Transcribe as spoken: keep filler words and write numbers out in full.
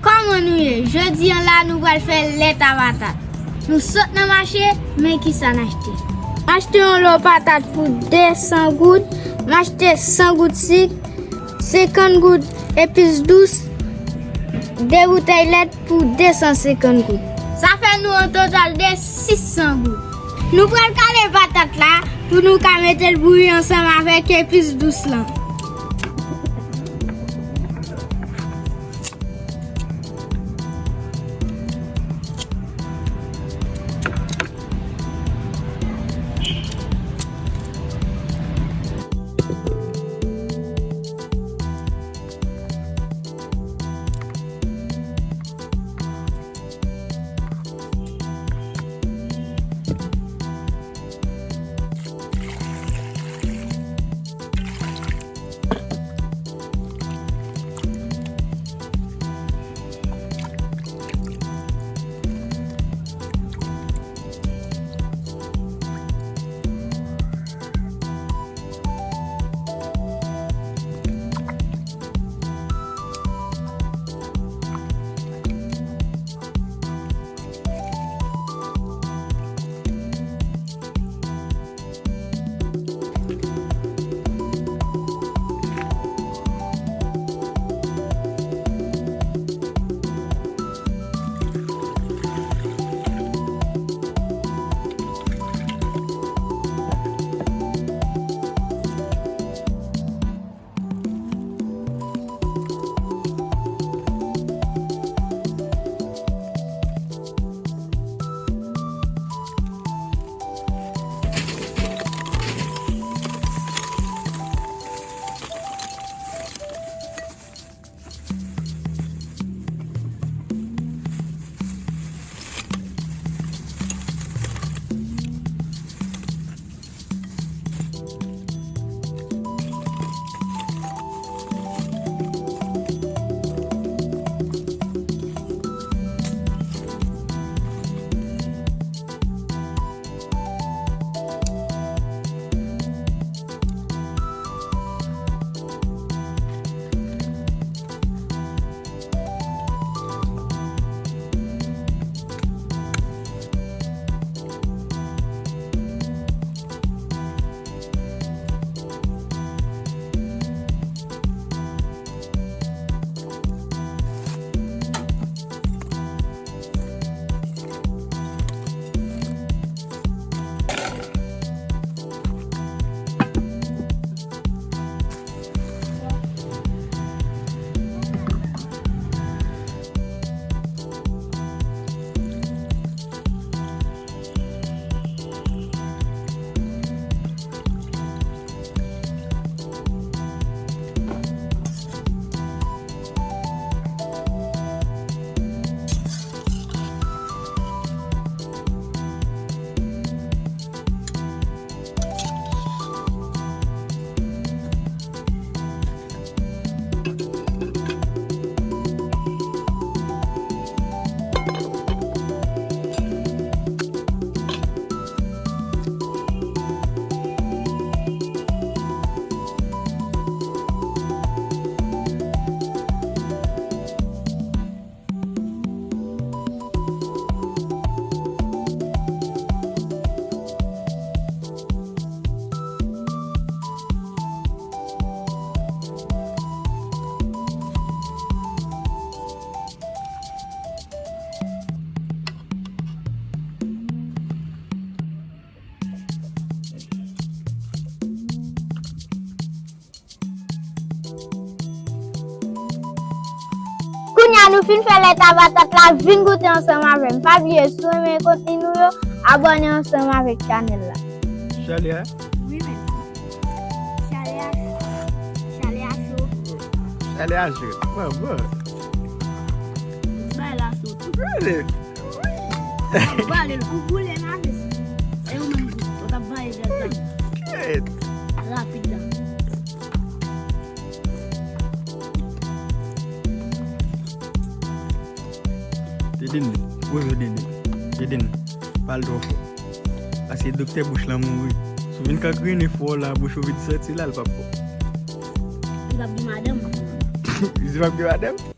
Kòman nou ye? Jodi a la, nou pral fè lèt a patat. Nou sot nan mache, men kisa n achte. M achte yon lo patat pou de san goud, m achte san goud sik, senkant goud epis dous, de boutèy lèt pou de san senkant goud. Sa fè nou yon total de sis san goud. Nou pral kale patat la pou nou ka mete l bouyi ansanm avèk epis dous lan. Kounye a nou fin fè lèt a patat la, vin goute ansanm avè m. Pa bliye, si w renmen kontni nou yo, abòne ansanm avèk chanèl la. Chalè a? Wi, men. Chalè a, chalè a cho. Chalè a cho. Bon, bon. Bay la cho tou. Really? Wi. Ou ap vale l, ou boule nan vis. E ou menm tou, ou t ap vale gaz la. Kèt. Rapid la. Didin, poze w, Didin. Didin, pale twò fò. Paske doktè bouch lan mouri. Si w vin kangrene fò la, bouch ou vin santi la, l p ap bon. l ap gen madanm. Izi p ap gen madanm?